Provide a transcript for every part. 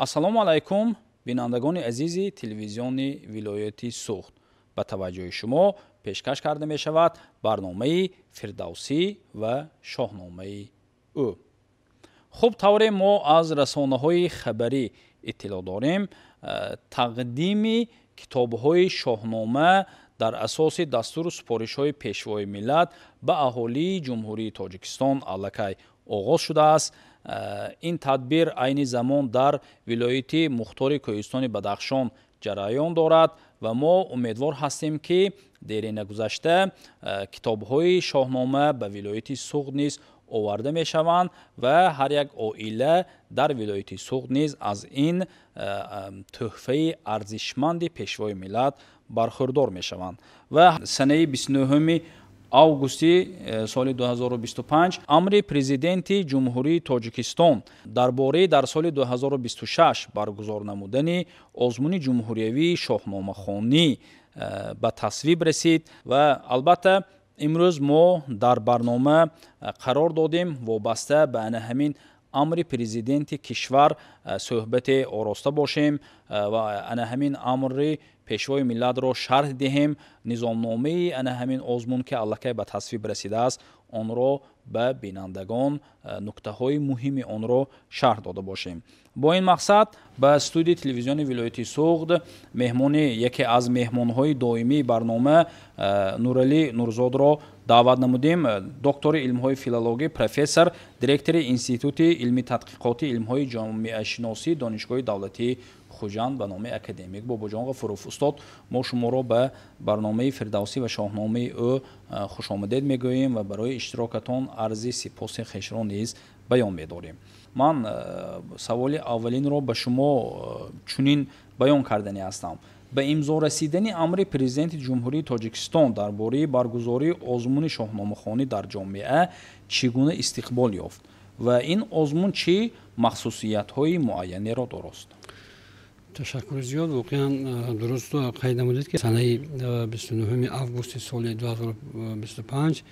Ассалому алайкум, бинандагони азизи телевизиони вилояти Суғд. Ба таваҷҷӯҳи шумо пешкаш карда мешавад барномаи Фирдавсӣ ва шоҳномаи ӯ. Хуб, тавре мо аз расонаҳои хабарӣ иттилоъ дорем, тақдими китобҳои шоҳнома дар асоси дастуру супоришҳои Пешвои миллат ба аҳолии Ҷумҳурии Тоҷикистон аллакай оғоз шудааст. Ин тадбир айни замон дар вилояти мухтори Кӯҳистони Бадахшон ҷараён дорад ва мо умедвор ҳастем, ки дере нагузашта китобҳои шоҳнома ба вилояти Суғд низ оварда мешаванд ва ҳар як оила дар вилояти Суғд низ аз ин тӯҳфаи арзишманди Пешвои миллат бархӯрдор мешаванд. Ва санаи 29 августи соли 2025 амри Президенти Ҷумҳурии Тоҷикистон дар бораи дар соли 2026 баргузор намудани озмуни ҷумҳуриявии шоҳномахонӣ ба тасвиб расид. Ва албатта, имрӯз мо дар барнома қарор додем вобаста ба ана ҳамин амри президенти кишвар суҳбате ороста бошем ва ана ҳамин амри Пешвои миллатро шарҳ диҳем, низомномаи ана ҳамин озмун, ки аллакай ба тасвиб расидааст, онро ба бинандагон, нуктаҳои муҳими онро шарҳ дода бошем. Бо ин мақсад ба студияи телевизиони вилояти Суғд меҳмони яке аз меҳмонҳои доимии барнома Нуралӣ Нурзодро даъват намудем, доктори илмҳои филологӣ, профессор, директори Институти илми тадқиқоти илмҳои ҷомеашиносии Донишгоҳи давлатии Хуҷанд ба номи академик Бобоҷон Ғафуров. Устод, мо шуморо ба барномаи Фирдавсӣ ва шоҳномаи ӯ хушомадед мегӯем ва барои иштирокатон арзи сипоси хешро низ баён медорем. Ман саволи аввалинро ба шумо чунин баён карданӣ ҳастам: ба имзо расидани амри Президенти Ҷумҳурии Тоҷикистон дар бораи баргузории озмуни шоҳномахонӣ дар ҷомеа чӣ гуна истиқбол ёфт ва ин озмун чӣ махсусиятҳои муайянеро дорост? Ташаккури зиёд. Воқеан, дуруст қайд намудед, ки санаи 29 августи соли 2025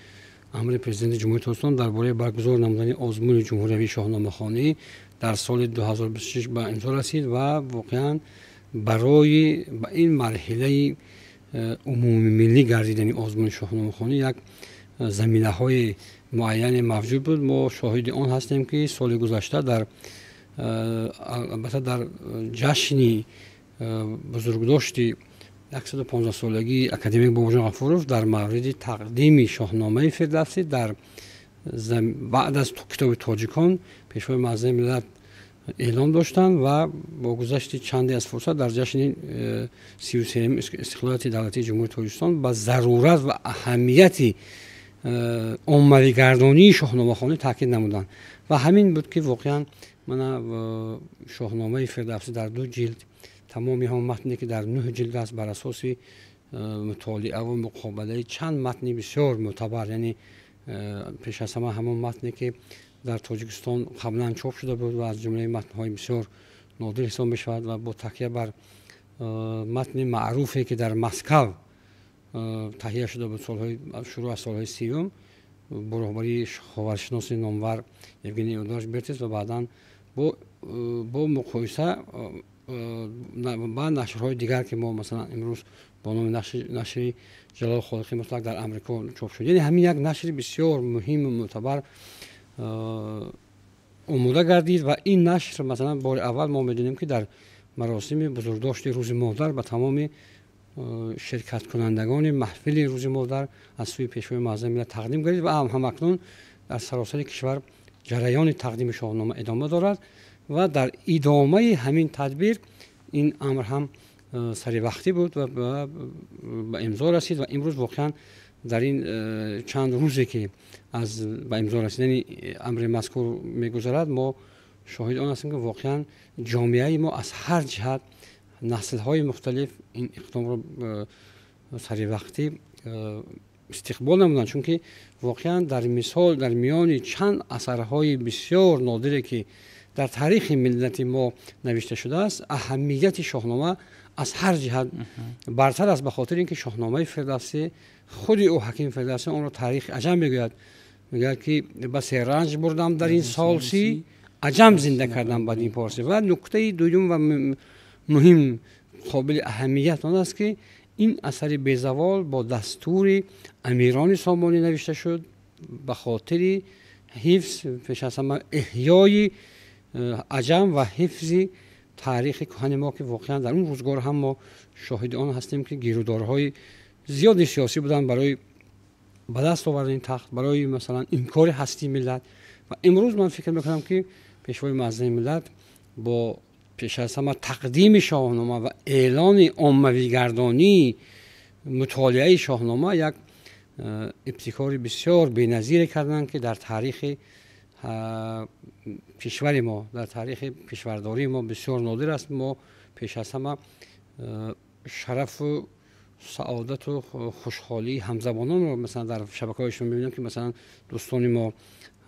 амри Президенти Ҷумҳурии Тоҷикистон дар бораи баргузор намудани озмуни ҷумҳуриявии шоҳномахонӣ дар соли 2026 ба имзо расид ва воқеан барои ба ин марҳилаи умумимиллӣ гардидани озмуни шоҳномахонӣ як заминаҳои муайяне мавҷуд буд. Мо шоҳиди он ҳастем, ки соли гузашта дар албатта дар ҷашни бузургдошти 115-солагии академик Бобоҷон Ғафуров дар мавриди тақдими шоҳномаи Фирдавсӣ дар баъд аз китоби тоҷикон Пешвои муаззами миллат эълон доштанд ва бо гузашти чанде аз фурсат дар ҷашни 33-юми истиқлолияти давлатии Ҷумҳурии Тоҷикистон ба зарурат ва аҳамияти оммавигардонии шоҳномахонӣ таъкид намуданд. Ва ҳамин буд, ки воқеан мана шоҳномаи Фирдавсӣ дар ду ҷилд, тамоми ҳам матне, ки дар нӯҳ ҷилд аст, бар асоси мутолиаву муқобилаи чанд матни бисёр мӯътабар, яъне пеш аз ҳама ҳамон матне, ки дар Тоҷикистон қаблан чоп шуда буд ва аз ҷумлаи матнҳои бисёр нодир ҳисоб мешавад, ва бо такя бар матни маъруфе, ки дар Москав таҳия шуда буд солҳои шурӯъ аз солҳои 30-ум бо роҳбарии ховаршиноси номвар Евгений Эдуардович Бертис ва баъдан бо муқоиса ба нашрҳои дигар, ки мо масалан имрӯз бо номи нашри Ҷалол Холиқи Мутлақ дар Амрико чоп шуд, яъне ҳамин як нашри бисёр муҳиму мӯътабар омода гардид. Ва ин нашр масалан бори аввал мо медонем, ки дар маросими бузургдошти Рӯзи модар ба тамоми ширкаткунандагони маҳфили Рӯзи модар аз сӯи Пешвои муаззами миллат тақдим гардид ва ҳамакнун дар саросари кишвар ҷараёни тақдими шоҳнома идома дорад. Ва дар идомаи ҳамин тадбир ин амр ҳам саривақтӣ буд ва ба имзо расид. Ва имрӯз воқеан дар ин чанд рӯзе, ки аз ба имзо расидани амри мазкур мегузарад, мо шоҳиди он ҳастем, ки воқеан ҷомеаи мо аз ҳар ҷиҳат, наслҳои мухталиф ин иқдомро саривақтӣ истиқбол намуданд, чунки воқеан дар мисол дар миёни чанд асарҳои бисёр нодире, ки дар таърихи миллати мо навишта шудааст, аҳамияти шоҳнома аз ҳар ҷиҳат бартар аст, ба хотири ин ки шоҳномаи Фирдавсӣ, худи ӯ ҳаким Фирдавсӣ онро Таърихи Аҷам мегӯяд, мегӯяд, ки басе ранҷ бурдам дар ин сол си аҷам зинда кардан ба дин порсӣ. Ва нуктаи дуюм ва муҳим қобили аҳамият он аст, ки ин асари безавол бо дастури амирони Сомонӣ навишта шуд ба хотири ҳифз, пеш аз ҳама эҳёи аҷам ва ҳифзи таърихи кӯҳани мо, ки воқеан дар он рӯзгор ҳам мо шоҳиди он ҳастем, ки гирудорҳои зиёди сиёсӣ буданд барои ба даст овардани тахт, барои масалан инкори ҳастии миллат. Ва имрӯз ман фикр мекунам, ки пешвои муаззами миллат бо пеш аз ҳама тақдими Шоҳнома ва эълони оммавигардонии мутолиаи Шоҳнома як ибтикори бисёр беназире карданд, ки дар таърихи кишвари мо, дар таърихи кишвардории мо бисёр нодир аст. Мо пеш аз ҳама шарафу саодату хушҳолии ҳамзабононро масалан дар шабакаҳои шумо мебинам, ки масалан дӯстони мо,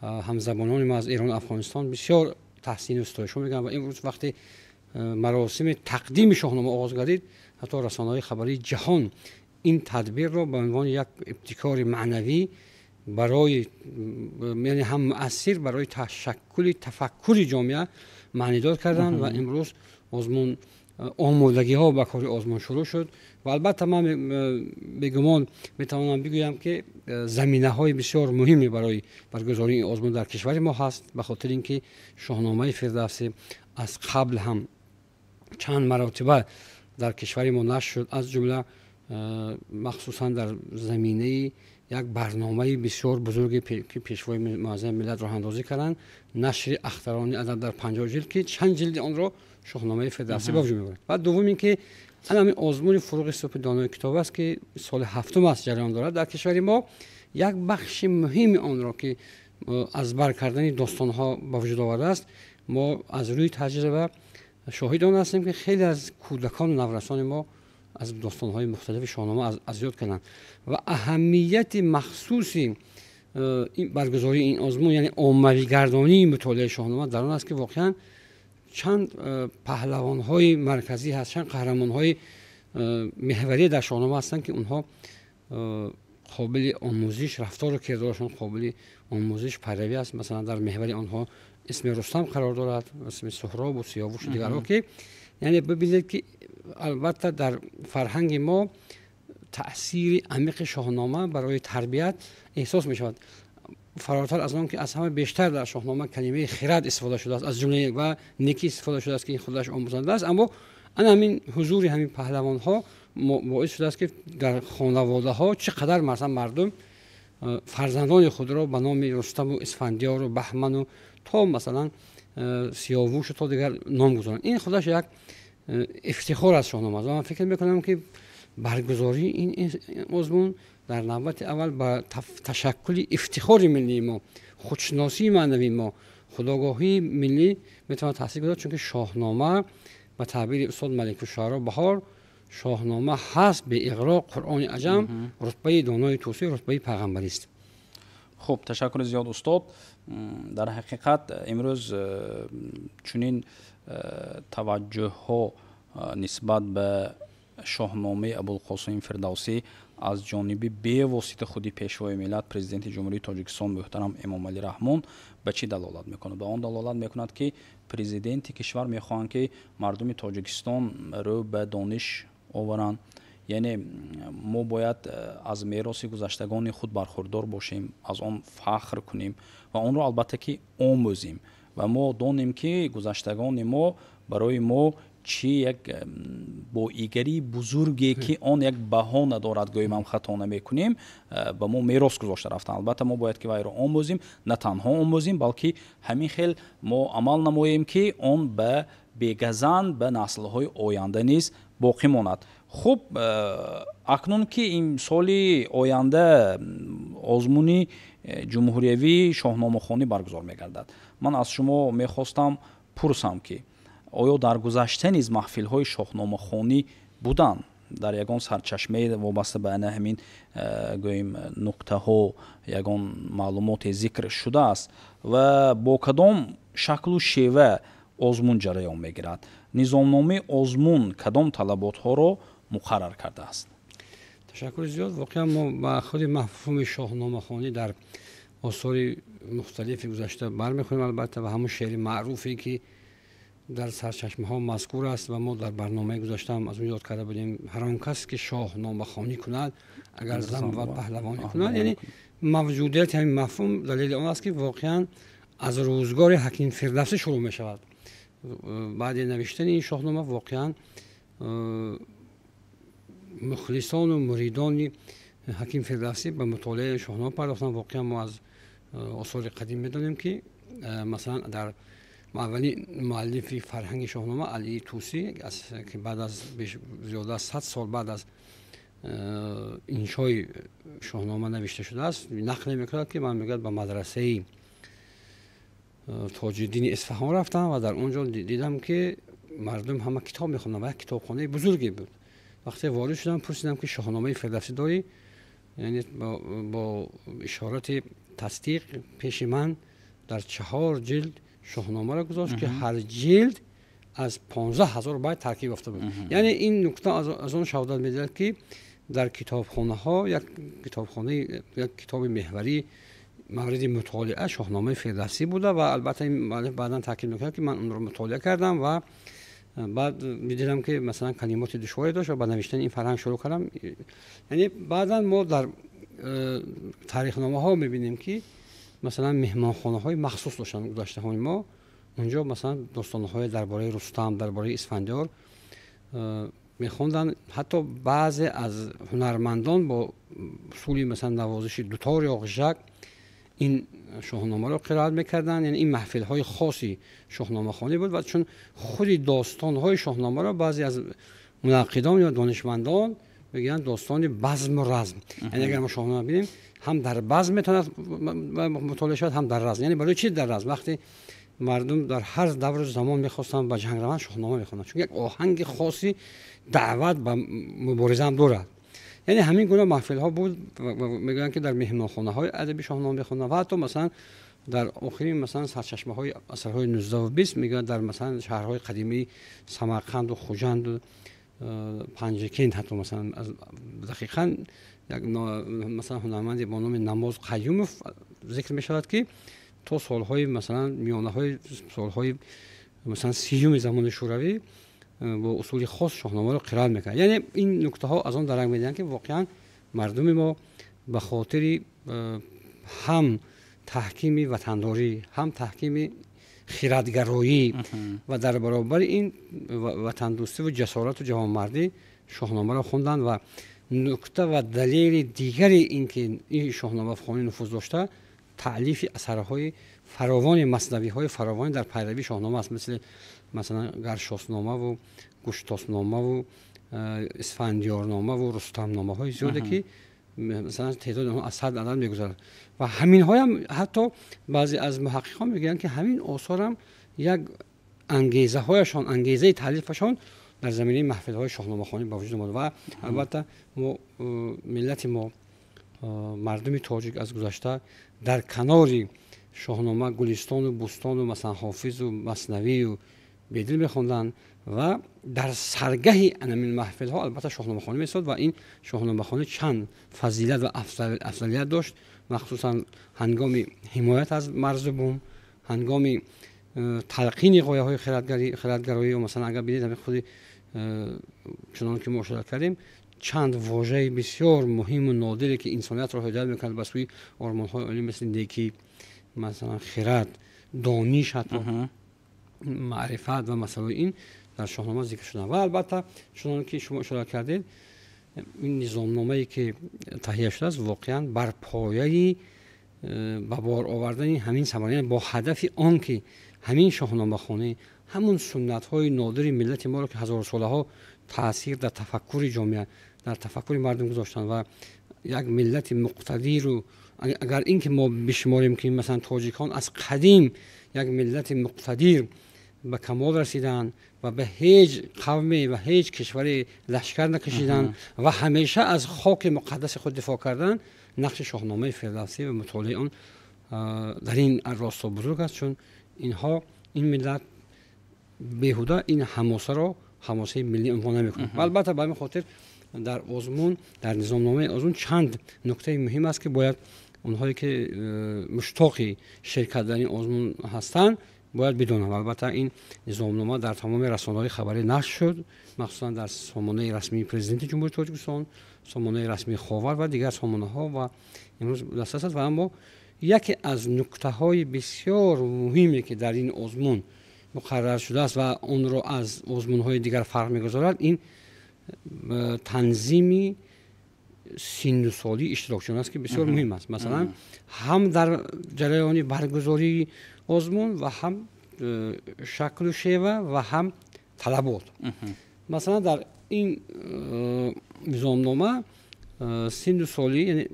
ҳамзабонони мо аз Эрону Афғонистон бисёр таҳсину ситоишҳо мекунанд. Ва имрӯз вақте маросими тақдими Шоҳнома оғоз гардид, ҳатто расонаҳои хабарии ҷаҳон ин тадбирро ба унвони як ибтикори маънавӣ барои, яъне ҳам муассир барои ташаккули тафаккури ҷомеа маънидод карданд. Ва имрӯз озмун, омодагиҳо ба кори озмун шурӯъ шуд. Ва албатта ман бегумон метавонам бигӯям, ки заминаҳои бисёр муҳиме барои баргузории ин озмун дар кишвари мо ҳаст, ба хотири ин ки Шоҳномаи Фирдавсӣ аз қабл ҳам чанд маротиба дар кишвари мо нашр шуд, аз ҷумла махсусан дар заминаи як барномаи бисёр бузурге, ки пешвои муаззами миллат роҳандозӣ карданд, нашри Ахтарони адаб дар 50 ҷилд, ки чанд ҷилди онро Шоҳномаи Фирдавсӣ ба вуҷуд меорад. Ва дуввум ин ки ҳамин озмуни «Фуруғи субҳи донои китоб» аст, ки соли ҳафтум аст ҷараён дорад дар кишвари мо. Як бахши муҳими онро, ки аз бар кардани достонҳо ба вуҷуд овардааст, мо аз рӯи таҷриба шоҳид он ҳастем, ки хеле аз кӯдакону наврасони мо аз достонҳои мухталифи Шоҳнома аз ёд карданд. Ва аҳамияти махсуси баргузории ин озмун, яъне оммавигардонии мутолиаи Шоҳнома, дар он аст, ки воқеан чанд паҳлавонҳои марказӣ ҳаст, чанд қаҳрамонҳои меҳварӣ дар Шоҳнома ҳастанд, ки онҳо қобили омӯзиш, рафтору кирдорашон қобили омӯзиш, пайравӣ аст. Масалан, дар меҳвари онҳо исми Рустам қарор дорад, исми Суҳробу Сиёвушу дигарҳо, ки яъне бибинед, ки албатта дар фарҳанги мо таъсири амиқи Шоҳнома барои тарбият эҳсос мешавад. Фаротар аз он ки аз ҳама бештар дар Шоҳнома калимаи хирад истифода шудааст, аз ҷумлаи ва некӣ истифода шудааст, ки ин худаш омӯзанда аст, аммо ана ҳамин ҳузури ҳамин паҳлавонҳо боис шудааст, ки дар хонаводаҳо чӣ қадар масалан мардум фарзандони худро ба номи Рустаму Исфандиёру Баҳману то масалан Сиёвушу то дигар ном гузоранд. Ин худаш як ифтихор аз Шоҳнома аст. Ва ман фикр мекунам, ки баргузории ин озмун дар навбати аввал ба ташаккули ифтихори миллии мо, худшиносии маънавии мо, худогоҳии миллӣ метавонад таъсир гузорад, чунки Шоҳнома, ба таъбири устод Маликушшуаро Баҳор, Шоҳнома ҳаст беиғроқ Қуръони аҷам, рутбаи донои тӯсӣ, рутбаи пайғамбарист. Хуб, ташаккури зиёд, устод. Дар ҳақиқат имрӯз чунин таваҷҷӯҳҳо нисбат ба Шоҳномаи Абулқосими Фирдавсӣ аз ҷониби бевосита худи пешвои миллат, Президенти Ҷумҳурии Тоҷикистон муҳтарам Эмомалӣ Раҳмон ба чӣ далолат мекунад? Ба он далолат мекунад, ки президенти кишвар мехоҳанд, ки мардуми Тоҷикистон рӯ ба дониш оваранд, яъне мо бояд аз мероси гузаштагони худ бархурдор бошем, аз он фахр кунем ва онро албатта ки омӯзем ва мо донем, ки гузаштагони мо барои мо чӣ як боигарии бузурге, ки он як баҳо надорад, гӯем ҳам хато намекунем, ба мо мерос гузошта рафтанд. Албатта мо бояд ки вайро омӯзем, на танҳо омӯзем, балки ҳамин хел мо амал намоем, ки он ба бегазанд ба наслҳои оянда низ боқӣ монад. Хуб, акнун ки ин соли оянда озмуни ҷумҳуриявии шоҳномахонӣ баргузор мегардад, ман аз шумо мехостам пурсам, ки оё дар гузашта низ маҳфилҳои шоҳномахонӣ буданд? Дар ягон сарчашмаи вобаста ба ана ҳамин гӯем нуқтаҳо ягон маълумоте зикр шудааст ва бо кадом шаклу шева озмун ҷараён мегирад? Низомномаи озмун кадом талаботҳоро муқаррар кардааст? Ташаккури зиёд. Воқеан мо ба худи мафҳуми шоҳномахонӣ дар осори мухталифи гузашта бармехӯрем, албатта, ва ҳамон шеъри маъруфе ки дар сарчашмаҳо мазкур аст ва мо дар барномаи гузаштаам аз он ёд карда будем: ҳар он кас ки шоҳномахонӣ кунад, агар зан бувад, паҳлавонӣ кунад. Яъне мавҷудияти ҳамин мафҳум далели он аст, ки воқеан аз рӯзгори Ҳаким Фирдавсӣ шурӯъ мешавад. Баъди навиштани ин шоҳнома воқеан мухлисону муридони Ҳаким Фирдавсӣ ба мутолиаи шоҳнома пардохтанд. Воқеан мо аз осори қадим медонем, ки масалан дар аввалин муаллифи фарҳанги шоҳнома Алии Тусӣ, ки баъд аз зиёда аз 100 сол баъд аз иншои шоҳнома навишта шудааст, нақл мекунад, ки ман, мегӯяд, ба мадрасаи Тоҷиддини Исфаҳон рафтам ва дар он ҷо дидам, ки мардум ҳама китоб мехонданд ва як китобхонаи бузурге буд. Вақте ворид шудам, пурсидам, ки шоҳномаи Фирдавсӣ дорӣ? Яъне бо ишорати тасдиқ пеши ман дар чаҳор ҷилд шоҳномаро гузошт, ки ҳар ҷилд аз 15 000 байт таркиб ёфта буд. Яъне ин нукта аз он шаҳодат медиҳад, ки дар китобхонаҳо як китобхонаи як китоби меҳварӣ мавриди мутолиа шоҳномаи Фирдавсӣ буда. Ва албатта, ин муаллиф баъдан таъкид мекунад, ки ман онро мутолиа кардам ва баъд медидам, ки масалан калимоти душворе дошт ва ба навиштани ин фарҳанг шурӯъ кардам. Яъне баъдан мо дар таърихномаҳо мебинем, ки масалан меҳмонхонаҳои махсус доштанд гузаштаҳои мо. Унҷо масалан достонҳои дар бораи Рустам, дар бораи Исфандиёр мехонданд. Ҳатто баъзе аз ҳунармандон бо усули масалан навозиши дутор ё ғижак ин шоҳномаро қироат мекарданд. Яъне ин маҳфилҳои хоси шоҳномахонӣ буд. Ва чун худи достонҳои шоҳномаро баъзе аз мунаққидон ё донишмандон мегӯянд достони базму разм. Яъне агар мо шоҳнома бинем, ҳам дар базм метавонад мутолиа шавад, ҳам дар разм. Яъне барои чи дар разм? Вақте мардум дар ҳар давру замон мехостанд ба ҷанг раванд, шоҳнома мехонданд, чун як оҳанги хоси даъват ба муборизаам дорад. Яъне ҳамин гуна маҳфилҳо буд. Мегӯянд, ки дар меҳмонхонаҳои адаби шоҳнома мехонданд. Ва ҳатто масалан дар охирин масалан сарчашмаҳои асрҳои 19-у 20 мегӯянд, дар масалан шаҳрҳои қадимии Самарқанду Хуҷанду Панҷакент ҳатто масалан дақиқан як масалан ҳунарманде бо номи Намоз Қаюмов зикр мешавад, ки то солҳои масалан миёнаҳои солҳои масалан 30-уми замони Шӯравӣ бо усули хос шоҳномаро қироат мекард. Яъне ин нуктаҳо аз он дарак медиҳанд, ки воқеан мардуми мо ба хотири ҳам таҳкими ватандорӣ, ҳам таҳкими хирадгароӣ ва дар баробари ин ватандӯстиву ҷасорату ҷавонмардӣ шоҳномаро хонданд. Ва нукта ва далели дигари ин ки ин шоҳномахонӣ нуфуз дошта, таълифи асарҳои фаровони маснавиҳои фаровони дар пайравии шоҳнома аст, мисли масалан Гаршосномаву Гуштосномаву Исфандиёрномаву Рустамномаҳои зиёде, ки масалан теъдоди онҳо аз 100 адад мегузарад. Ва ҳаминҳоям ҳатто баъзе аз муҳаққиқон мегӯянд, ки ҳамин осорам як ангезаҳояшон, ангезаи таълифашон дар заминаи маҳфилҳои шоҳномахонӣ ба вуҷуд омад. Ва албатта мо, миллати мо, мардуми тоҷик аз гузашта дар канори шоҳнома Гулистону Бӯстону масалан Ҳофизу Маснавию Бедил мехонданд ва дар саргаҳи анамин маҳфилҳо албатта шоҳномахонӣ месод. Ва ин шоҳномахонӣ чанд фазилат ва афзалият дошт, махсусан ҳангоми ҳимоят аз марзу бум, ҳангоми талқини ғояҳои хирадгароӣ. Масалан, агар бинед, ҳамин худи чунон ки мо ишора кардем, чанд вожаи бисёр муҳиму нодире, ки инсониятро ҳидоят мекунад ба сӯи ормонҳои олӣ, мисли некӣ, масалан хирад, дониш, ҳатто маърифат ва масъалаи ин дар шоҳнома зикр шуданд. Ва албатта, чунон ки шумо ишора кардед, ин низомномае ки таҳия шудааст, воқеан бар пояи ба бор овардани ҳамин самара, яъне бо ҳадафи он ки ҳамин шоҳномахонӣ ҳамун суннатҳои нодири миллати моро, ки ҳазорсолаҳо таъсир дар тафаккури ҷомеа, дар тафаккури мардум гузоштанд ва як миллати муқтадиру агар ин ки мо бишморем, ки масалан тоҷикон аз қадим як миллати муқтадир ба камол расиданд ва ба ҳеҷ қавме ва ҳеҷ кишваре лашкар накашиданд ва ҳамеша аз хоки муқаддаси худ дифоъ карданд, нақши шоҳномаи Фирдавсӣ ва мутолиаи он дар ин росто бузург аст, чун инҳо, ин миллат беҳуда ин ҳамосаро ҳамосаи миллӣ унвон намекунад. Ва албатта, ба ҳамин хотир дар озмун, дар низомномаи озмун чанд нуктаи муҳим аст, ки бояд Онҳое ки муштоқи ширкат дар ин озмун ҳастанд, бояд бидонанд. Албатта, ин низомнома дар тамоми расонаҳои хабарӣ нашр шуд, махсусан дар сомонаи расмии Президенти Ҷумҳурии Тоҷикистон, сомонаи расмии Ховар ва дигар сомонаҳо, ва имрӯз дастрас аст. Ва аммо яке аз нуктаҳои бисёр муҳиме, ки дар ин озмун муқаррар шудааст ва онро аз озмунҳои дигар фарқ мегузорад, ин танзими синну солии иштирокчиён аст, ки бисёр муҳим аст, масалан, ҳам дар ҷараёни баргузории озмун ва ҳам шаклу шева ва ҳам талабот. Масалан, дар ин низомнома синну солӣ, яъне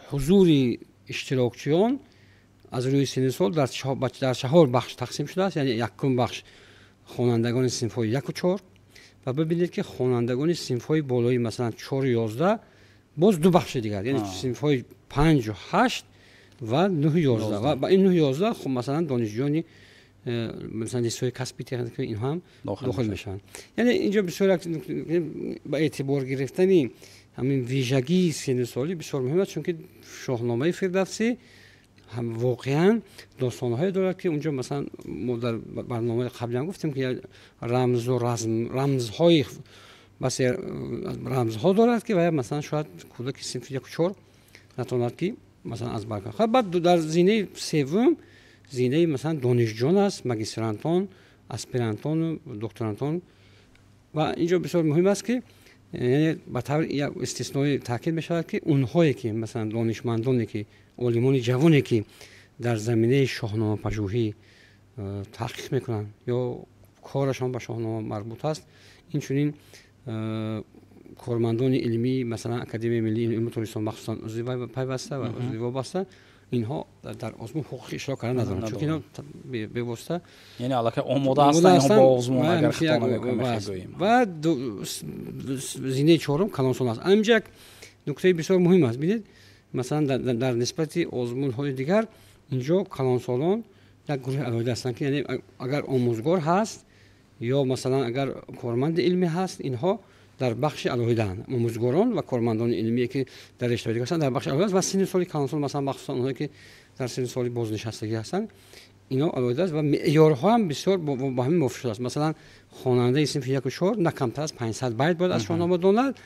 ҳузури иштирокчиён аз рӯи синну сол дар чаҳор бахш тақсим шудааст. Яъне якум бахш хонандагони синфҳои 1-у 4, ва бибинед, ки хонандагони синфҳои болоӣ, масалан, 4-у 11, боз ду бахши дигар, яъне синфҳои 5-у 8 ва 9-у 11. Ва ба ин 9-у 11, хуб, масалан, донишҷӯёни масалан литсейҳои касби, техникӣ, инҳо ҳам дохил мешаванд. Яъне инҷо бисёр ба эътибор гирифтани ҳамин вижагии синну солӣ бисёр муҳим аст, чунки Шоҳномаи Фирдавсӣ ҳам воқеан достонҳое дорад, ки унҷо, масалан, мо дар барномаи қаблиам гуфтем, ки рамзу рамзҳои басе рамзҳо дорад, ки ва масалан шояд кӯдаки синфи 1-у 4 натавонад, ки масалан аз бар кунад. Баъд дар зинаи севум зинаи, масалан, донишҷӯён аст, магистрантон, аспирантону докторантон. Ва инҷо бисёр муҳим аст, ки яъне ба таври як истисноӣ таъкид мешавад, ки онҳое ки, масалан, донишмандоне ки, олимони ҷавоне ки дар заминаи шоҳномапажӯҳӣ таҳқиқ мекунанд ё корашон ба шоҳнома марбут аст, инчунин кормандони илмии, масалан, Академияи миллии илми Тоҷикистон, махсусан узви пайваста ва узви вобаста, инҳо дар озмун ҳуқуқи иштирок кардан надоранд, чунки инҳо бевосита яъне аллакай омода ҳастанд бо озмун, агар хато намекунем. Ва зинаи чорум калонсол аст. Инҷа як нуктаи бисёр муҳим аст. Бинед, масалан, дар нисбати озмунҳои дигар инҷо калонсолон як гурӯҳи алоҳида ҳастанд, ки яъне агар омӯзгор ҳаст ё, масалан, агар корманди илмӣ ҳаст, инҳо дар бахши алоҳидаанд. Омӯзгорон ва кормандони илмие, ки дар рештаҳои дигар ҳастанд, дар бахши алоҳида аст, ва синни соли калонсол, масалан, махсусан онҳое ки дар синни соли бознишастагӣ ҳастанд, инҳо алоҳида аст. Ва меъёрҳо ҳам бисёр ба ҳамин мувофиқ шудааст. Масалан, хонандаи синфи 1-у 4 на камтар аз 500 байт бояд аз шоҳнома донад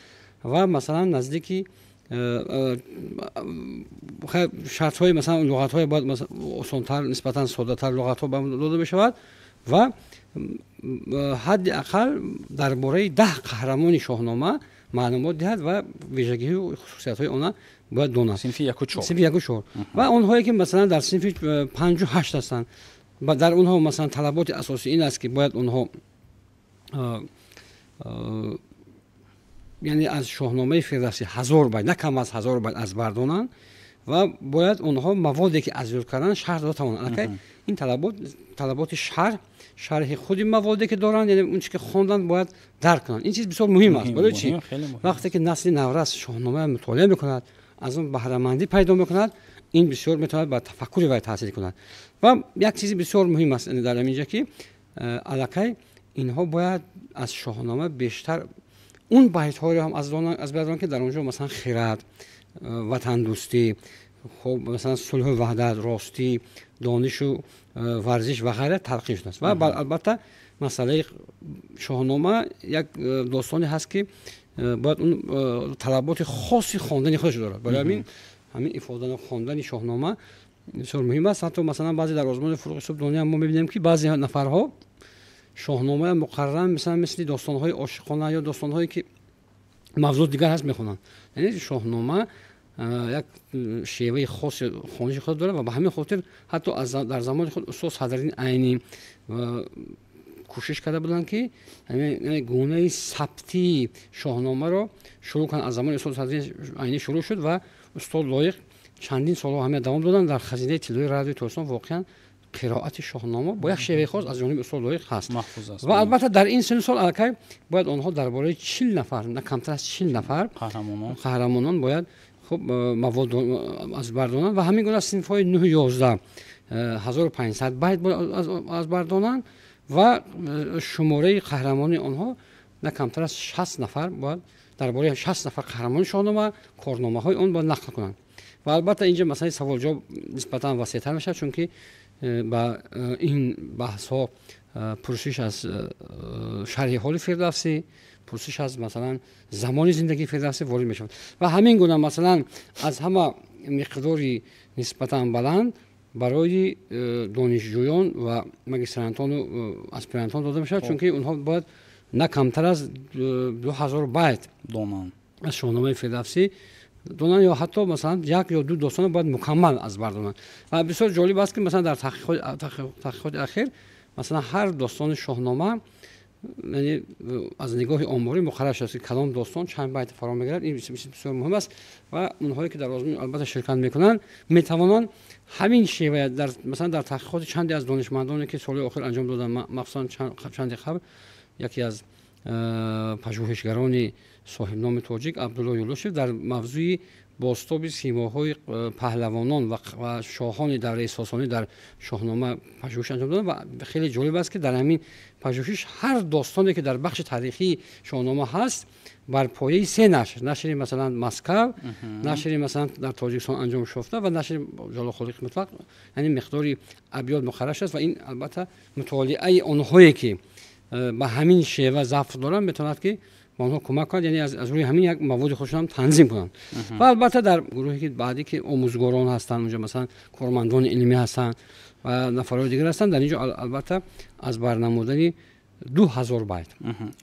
ва, масалан, наздики шартҳои, масалан, луғатҳое бояд осонтар, нисбатан соддатар луғатҳо ба дода мешавад ва ҳадди ақал дар бораи 10 қаҳрамони шоҳнома маълумот диҳад ва вижагиҳу хусусиятҳои она бояд донад. Синфи 1-у 4. Синфи 1-у 4. Ва онҳое ки, масалан, дар синфи 5-у 8 ҳастанд, дар онҳо, масалан, талаботи асосӣ ин аст, ки бояд онҳо, яъне, аз Шоҳномаи Фирдавсӣ 1000 байт, на кам аз 1000 байт аз бар донанд ва бояд онҳо маводе ки аз ёд кардан шарҳ дода тавонанд. Аллакай ин талабот, талаботи шарҳ, шарҳи худи маводе ки доранд, яъне он чи ки хонданд, бояд дарк кунанд. Ин чиз бисёр муҳим аст. Барои чӣ? Вақте ки насли наврас шоҳномаро мутолиа мекунад, аз он баҳрамандӣ пайдо мекунад, ин бисёр метавонад ба тафаккури вай таъсир кунад. Ва як чизи бисёр муҳим аст дар ҳаминҷа, ки аллакай инҳо бояд аз шоҳнома бештар он байтҳоеро ҳам аз бар донанд, ки дар он ҷо, масалан, хирад, ватандӯстӣ, хуб, масалан, сулҳу ваҳдат, ростӣ, донишу варзиш ва ғайра талқин шудааст. Ва албатта масъалаи шоҳнома як достоне ҳаст, ки бояд он талаботи хоси хондани худаш дорад. Барои ҳамин ифода хондани шоҳнома бисёр муҳим аст. Ҳатто, масалан, баъзе дар озмуни Фуруғи субҳ мо мебинем, ки баъзе нафарҳо шоҳномаи муқаррам, масалан, мисли достонҳои ошиқона ё достонҳое ки мавзӯъ дигар ҳаст, мехонанд. Яъне шоҳнома як шеваи хоси хониши худ дорад ва ба ҳамин хотир ҳатто дар замони худ устод Садриддин Айнӣ кӯшиш карда буданд, ки гунаи сабтии шоҳномаро шурӯъ кунанд. Аз замони устод Садриддин Айнӣ шурӯъ шуд ва устод Лоиқ чандин солҳо ҳамин давом доданд. Дар хазинаи тиллои радиои Тоҷикистон воқеан қироати шоҳнома бо як шеваи хос аз ҷониби устод Лоиқ ҳаст. Ва албатта дар ин синну сол аллакай бояд онҳо дар бораи 40 нафар, на камтар аз 40 нафар қаҳрамонон бояд, хуб, мавод аз бар донанд. Ва ҳамин гуна синфҳои 9-у 11 1500 байт бояд аз бар донанд ва шумораи қаҳрамони онҳо на камтар аз 60 нафар, бояд дар бораи 60 нафар қаҳрамони шоҳнома, корномаҳои он бояд нақл кунанд. Ва албатта инҷо масъалаи саволҷавоб нисбатан васеътар мешавад, чунки ба ин баҳсҳо пурсиш аз шарҳи ҳоли Фирдавсӣ, пурсиш аз масалан замони зиндагии Фирдавсӣ ворид мешавад. Ва ҳамин гуна масалан аз ҳама миқдори нисбатан баланд барои донишҷӯён ва магистрантону аспирантон дода мешавад, чунки онҳо бояд на камтар аз 2000 байт донанд аз Шоҳномаи Фирдавсӣ донанд, ё ҳатто масалан як ё ду достонро бояд мукаммал аз бар донанд. Ва бисёр ҷолиб аст, ки масалан дар таҳқиқоти ахир масалан ҳар достони Шоҳнома, яъне аз нигоҳи оморӣ муқаррар шудааст, ки кадом достон чанд байт фаро мегирад. Ин бисёр муҳим аст ва онҳое ки дар озмун албатта ширкат мекунанд, метавонанд ҳамин шева дар масалан дар таҳқиқоти чанде аз донишмандоне ки соли охир анҷом доданд, махсусан чанде қабл яке аз пажӯҳишгарони соҳибноми тоҷик Абдулло Юлдошев дар мавзӯи бозтоби симоҳои паҳлавонон ва шоҳони давраи Сосонӣ дар Шоҳнома пажӯҳиш анҷом доданд. Ва хеле ҷолиб аст, ки дар ҳамин пажӯҳиш ҳар достоне ки дар бахши таърихии Шоҳнома ҳаст, бар пояи се нашр, нашри масалан Москав, нашри масалан дар Тоҷикистон анҷом шуфта ва нашри Ҷалол Холиқи Мутлақ, яъне миқдори абёд муқаррар шудааст. Ва ин албатта мутолиаи онҳое ки ба ҳамин шева зафр доранд, метавонад ки ба онҳо кӯмак кунад, яъне аз рӯи ҳамин як маводи худшон ҳам танзим кунанд. Ва албатта дар гурӯҳе ки баъдӣ ки омӯзгорон ҳастанд, онҷо масалан кормандони илмӣ ҳастанд ва нафарҳои дигар ҳастанд, дар инҷо албатта аз барнамудани 2000 байт,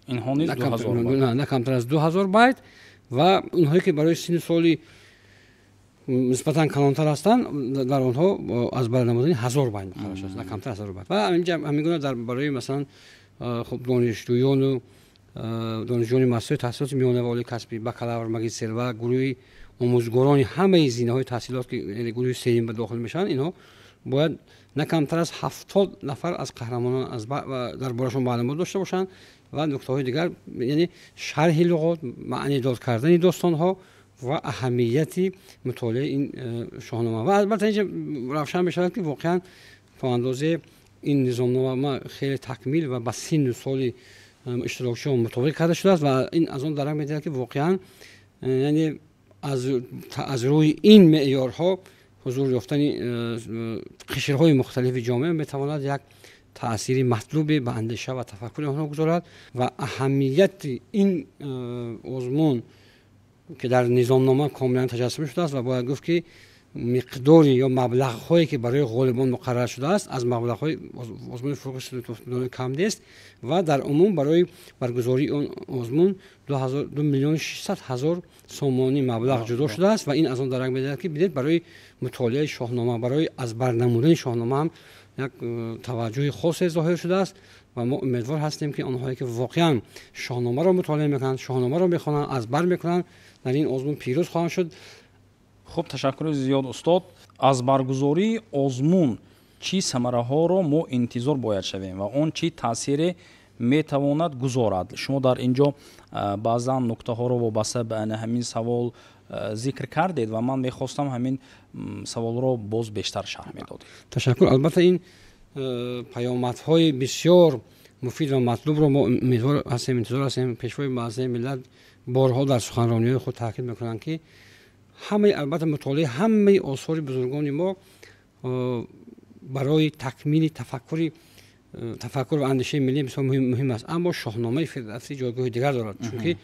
инҳо низ 2000 байт, на камтар аз 2000 байт. Ва онҳое ки барои синну соли нисбатан калонтар ҳастанд, дар онҳо аз барнамудани 1000 байт муқаррар шудааст, на камтар аз 1000 байт. Ва ҳамин гуна дар барои масалан хуб донишҷӯёну донишҷӯёни муассисаҳои таҳсилоти миёна ва олии касбӣ, бакалавр, магистр ва гурӯҳи омӯзгорони ҳамаи зинаҳои таҳсилот, ки яъне гурӯҳи сеюм ба дохил мешаванд, инҳо бояд на камтар аз 70 нафар аз қаҳрамонон дар борашон маълумот дошта бошанд ва нуктаҳои дигар, яъне шарҳи луғот, маънидод кардани достонҳо ва аҳамияти мутолиаи ин Шоҳнома. Ва албатта инҷа равшан мешавад, ки воқеан то андозе ин низомнома хеле такмил ва ба синну соли иштирокчиён мутобиқ карда шудааст ва ин аз он дарак медиҳад, ки воқеан яъне аз рӯи ин меъёрҳо ҳузур ёфтани қишрҳои мухталифи ҷомеа метавонад як таъсири матлубе ба андеша ва тафаккури онҳо гузорад. Ва аҳамияти ин озмун ки дар низомнома комилан таҷассум шудааст ва бояд гуфт, ки миқдори ё маблағҳое ки барои ғолибон муқаррар шудааст, аз маблағҳои озмуни Фурӯғи кам нест ва дар умум барои баргузории он озмун 2 600 000 сомонӣ маблағ ҷудо шудааст. Ва ин аз он дарак медиҳад, ки бинед, барои мутолиаи Шоҳнома, барои аз бар намудани Шоҳнома ҳам як таваҷҷӯҳи хосе зоҳир шудааст. Ва мо умедвор ҳастем, ки онҳое ки воқеан Шоҳномаро мутолиа мекунанд, Шоҳномаро мехонанд, аз бар мекунанд, дар ин озмун пирӯз хоҳанд шуд. Хуб, ташаккури зиёд, устод. Аз баргузории озмун чӣ самараҳоро мо интизор бояд шавем ва он чӣ таъсире метавонад гузорад? Шумо дар ин ҷо баъзан нуктаҳоро вобаста ба ана ҳамин савол зикр кардед ва ман мехостам ҳамин саволро боз бештар шарҳ медодед. Ташаккур. Албатта ин паёмадҳои бисёр муфид ва матлубро мо умедвор ҳастем, интизор ҳастем. Пешвои муаззами миллат борҳо дар суханрониҳои худ таъкид мекунанд, ки ҳамаи албатта мутолиаи ҳамаи осори бузургони мо барои такмили тафаккур ва андешаи миллӣ бисёр муҳим аст. Аммо Шоҳномаи Фирдавсӣ ҷойгоҳи дигар дорад, чунки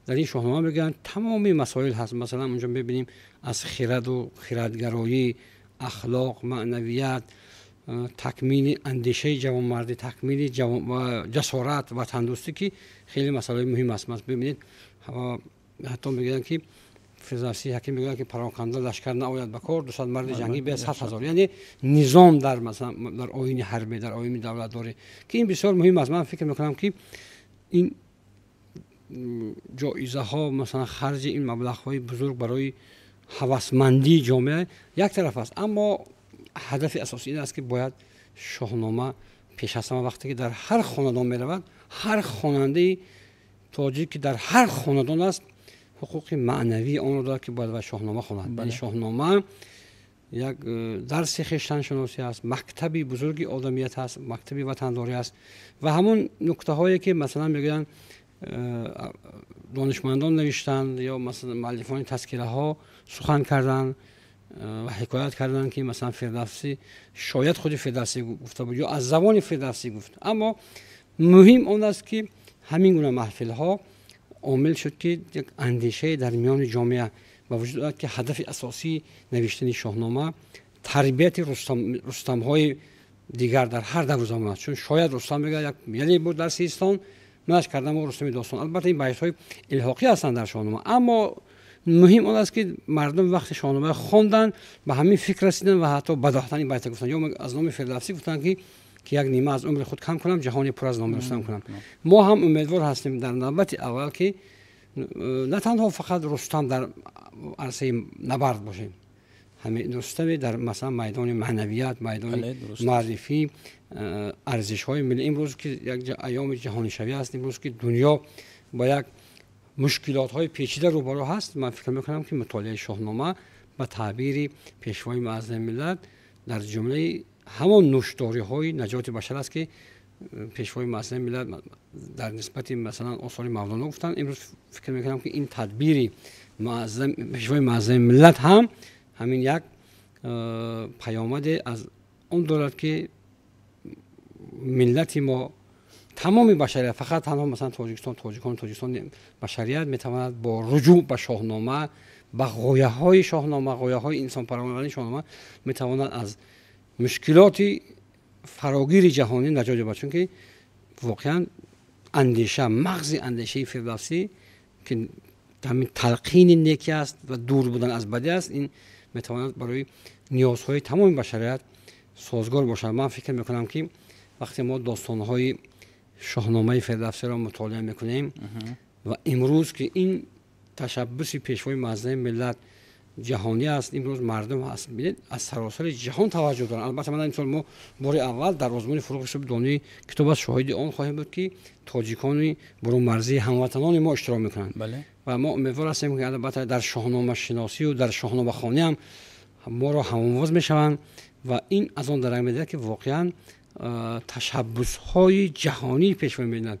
дар ин Шоҳнома мегӯянд тамоми масоил ҳаст. Масалан онҷо мебинем аз хираду хирадгароӣ, ахлоқ, маънавият, такмили андешаи ҷавонмардӣ, такмили ҷасорат, ватандӯстӣ, ки хеле масъалаҳои муҳим аст. Бибинед, ҳатто мегӯянд, ки Фирдавсӣ ҳаким мегӯяд, ки пароканда лашкар наояд ба кор, 200 марди ҷангӣ бе 100 000. Яъне низом дар масалан дар оини ҳарбӣ, дар оини давлатдорӣ, ки ин бисёр муҳим аст. Ман фикр мекунам, ки ин ҷоизаҳо, масалан харҷи ин маблағҳои бузург барои ҳавасмандии ҷомеа як тараф аст, аммо ҳадафи асосӣ ин аст, ки бояд Шоҳнома пеш аз ҳама вақте ки дар ҳар хонадон меравад, ҳар хонандаи тоҷик ки дар ҳар хонадон аст, ҳуқуқи маънавии онро дорад, ки бояд вай Шоҳнома хонад. Яъне Шоҳнома як дарси хештаншиносӣ аст, мактаби бузурги одамият аст, мактаби ватандорӣ аст. Ва ҳамон нуктаҳое ки масалан мегӯянд донишмандон навиштанд ё масалан муаллифони тазкираҳо сухан карданд, ва ҳикоят карданд, ки масалан Фирдавсӣ шояд худи Фирдавсӣ гуфта буд ё аз забони Фирдавсӣ гуфт. Аммо муҳим он аст, ки ҳамин гуна маҳфилҳо омил шуд, ки як андешае дар миёни ҷомеа ба вуҷуд ояд, ки ҳадафи асосии навиштани Шоҳнома тарбияти рустамҳои дигар дар ҳар давру замон аст. Чун шояд Рустам мегӯяд, як яле буд дар Систон, манаш кардам Рустами достон. Албатта, ин байтҳои илҳоқӣ ҳастанд дар Шоҳнома, аммо муҳим он аст, ки мардум вақти Шоҳнома хонданд, ба ҳамин фикр расиданд ва ҳатто бадоҳатан ин байта гуфтанд ё аз номи Фирдавсӣ гуфтанд, ки як нима аз умри худ кам кунам, ҷаҳони пур аз номи Рустам кунам. Мо ҳам умедвор ҳастем дар навбати аввал, ки на танҳо фақат Рустам дар арсаи набард бошем, ҳамин Рустаме дар масалан майдони маънавият, майдони маърифӣ, арзишҳои миллӣ. Имрӯз ки як айёми ҷаҳонишавӣ аст, имрӯз ки дунё ба як мушкилотҳои печида рӯбарӯ ҳаст, ман фикр мекунам, ки мутолиаи Шоҳнома ба таъбири Пешвои муаззами миллат дар ҷумлаи ҳамон нӯшдориҳои наҷоти башар аст, ки Пешвои муаззами миллат дар нисбати масалан осори Мавлоно гуфтанд. Имрӯз фикр мекунам, ки ин тадбири Пешвои муаззами миллат ҳам ҳамин як паёмаде аз он дорад, ки миллати мо, тамоми башарият, фақат танҳо масалан Тоҷикистон, тоҷикон, Тоҷикистон, башарият метавонад бо руҷӯъ ба Шоҳнома, ба ғояҳои Шоҳнома, ғояҳои инсонпарваронаи Шоҳнома метавонад аз мушкилоти фарогири ҷаҳонӣ наҷот ёбад. Чунки воқеан андеша, мағзи андешаи Фирдавсӣ, ки ҳамин талқини некӣ аст ва дур будан аз бадӣ аст, ин метавонад барои ниёзҳои тамоми башарият созгор бошад. Ман фикр мекунам, ки вақте мо достонҳои Шоҳномаи Фирдавсиро мутолиа мекунем ва имрӯз ки ин ташаббуси Пешвои муаззами миллат ҷаҳонӣ аст, имрӯз мардум аз саросари ҷаҳон таваҷҷӯҳ доранд. Албатта, ман имсол мо бори аввал дар озмуни «Фурӯғи субҳи донии китоб» аст, шоҳиди он хоҳем буд, ки тоҷикони бурунмарзии ҳамватанони мо иштирок мекунанд ва мо умедвор ҳастем, ки албатта дар шоҳномашиносию дар шоҳномахонӣ ҳам моро ҳамовоз мешаванд ва ин аз он дарак медиҳад, ки воқеан ташаббусҳои ҷаҳонии Пешвои миллат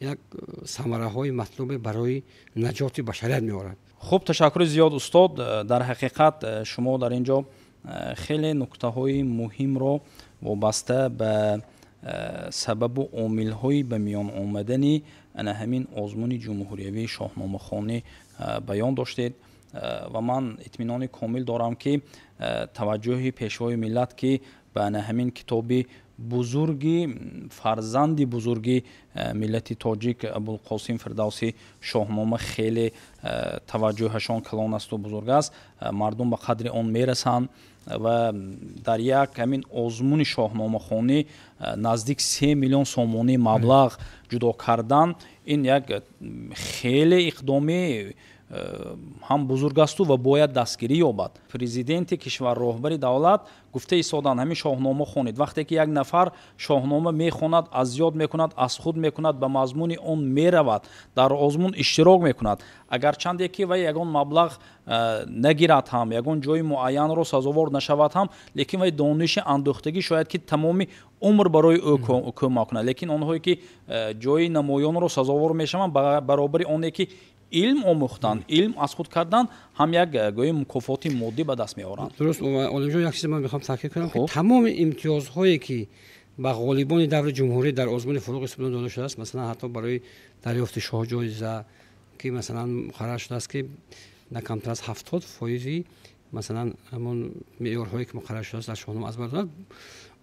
як самараҳои матлубе барои наҷоти башарият меорад. Хуб, ташаккури зиёд, устод. Дар ҳақиқат, шумо дар ин ҷо хеле нуктаҳои муҳимро вобаста ба сабабу омилҳои ба миён омадани ана ҳамин озмуни ҷумҳуриявии шоҳномахонӣ баён доштед ва ман итминони комил дорам, ки таваҷҷӯҳи Пешвои миллат, ки ба ана ҳамин китоби бузурги фарзанди бузурги миллати тоҷик Абулқосим Фирдавсӣ, Шоҳнома, хеле таваҷҷӯҳашон калон асту бузург аст, мардум ба қадри он мерасанд ва дар як ҳамин озмуни шоҳномахонӣ наздик 3 миллион сомонӣ маблағ ҷудо кардан, ин як хеле иқдоми ҳам бузург асту ва бояд дастгирӣ ёбад. Президенти кишвар, роҳбари давлат гуфта истоданд: ҳамин Шоҳнома хонед. Вақте ки як нафар Шоҳнома мехонад, аз ёд мекунад, аз худ мекунад, ба мазмуни он меравад, дар озмун иштирок мекунад, агарчанде ки вай ягон маблағ нагирад ҳам, ягон ҷои муайянро сазовор нашавад ҳам, лекин вай дониши андӯхтагӣ шояд ки тамоми умр барои ӯ кӯмак кунад. Лекин онҳое ки ҷои намоёнро сазовор мешаванд, баробари оне ки илм омӯхтанд, илм аз худ кардан, ҳам як гӯи мукофоти моддӣ ба даст меоранд. Дуруст, Олимҷон, як чиз ман мехоҳам таъкид кунам, ки тамоми имтиёзҳое ки ба ғолибони даври ҷумҳурӣ дар озмуни «Фурӯғи субҳ» дода шудааст, масалан, ҳатто барои дарёфти шоҳҷоиза, ки масалан муқаррар шудааст, ки на камтар аз 70 фоизи масалан ҳамон меъёрҳое ки муқаррар шудааст дар Шоҳнома аз бар дорад,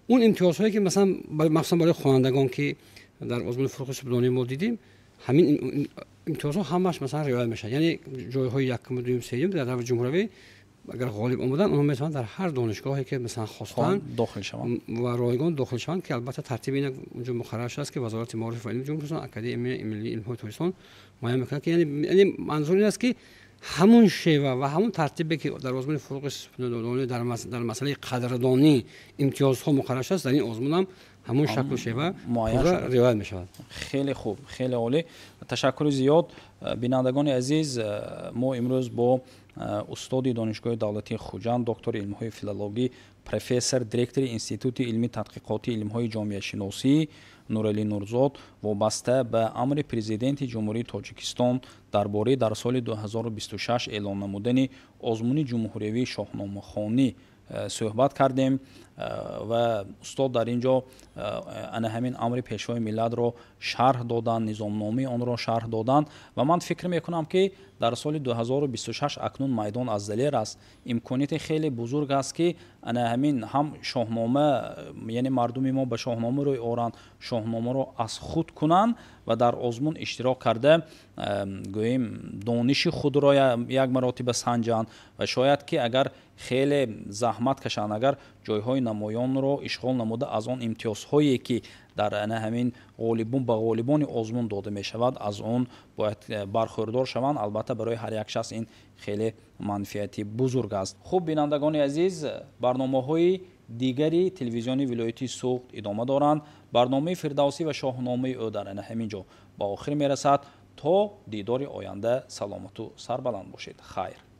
он имтиёзҳое ки масалан махсусан барои хонандагон, ки дар озмуни «Фурӯғи субҳдонӣ» мо дидем, ҳамин имтиёзҳо ҳамааш масалан риоя мешавад. Яъне ҷойҳои якум, дуюм, сеюм дар даври ҷумҳуравӣ агар ғолиб омаданд, онҳо метавонанд дар ҳар донишгоҳе ки масалан хостанд дохил шаванд. Ва ройгон дохил шаванд, ки албатта тартиби ин унҷо муқаррар шудааст, ки Вазорати маориф ва илми Ҷумҳурии Тоҷикистон, Академияи миллии илмҳои Тоҷикистон муайян мекунад, ки яъне манзур ин аст, ки ҳамун шева ва ҳамун тартибе ки дар озмуни «Фурӯғи субҳдонӣ» дар масъалаи қадрдонӣ имтиёзҳо муқаррар шудааст, дар ин озмун ҳам ҳамун шаклу шева риоят мешавад. Хеле хуб, хеле олӣ, ташаккури зиёд. Бинандагони азиз, мо имрӯз бо устоди Донишгоҳи давлатии Хуҷанд, доктори илмҳои филологӣ, Профессор, директори Институти илми тадқиқоти илмҳои ҷомеашиносӣ Нуралӣ Нурзод вобаста ба амри Президенти Ҷумҳурии Тоҷикистон дар бораи дар соли 2026 эълон намудани озмуни ҷумҳуриявии шоҳномахонӣ суҳбат кардем ва устод дар ин ҷо ана ҳамин амри Пешвои миллатро шарҳ доданд, низомномаи онро шарҳ доданд. Ва ман фикр мекунам, ки дар соли 2026 акнун майдон аз далер аст, имконияти хеле бузург аст, ки ана ҳамин ҳам Шоҳнома, яъне мардуми мо ба Шоҳнома рӯй оранд, Шоҳномаро аз худ кунанд ва дар озмун иштирок карда, гӯем, дониши худро як маротиба санҷанд ва шояд ки агар хеле заҳмат кашанд, агар ҷойҳои намоёнро ишғол намуда, аз он имтиёзҳое, ки дар ана ҳамин ғолибон ба ғолибони озмун дода мешавад, аз он бояд бархӯрдор шаванд. Албатта, барои ҳар як шахс ин хеле манфиати бузург аст. Хуб, бинандагони азиз, барномаҳои дигари телевизиони вилояти Суғд идома доранд. Барномаи «Фирдавсӣ ва шоҳномаи ӯ» дар ана ҳамин ҷо ба охир мерасад. То дидори оянда саломату сарбаланд бошед. Хайр.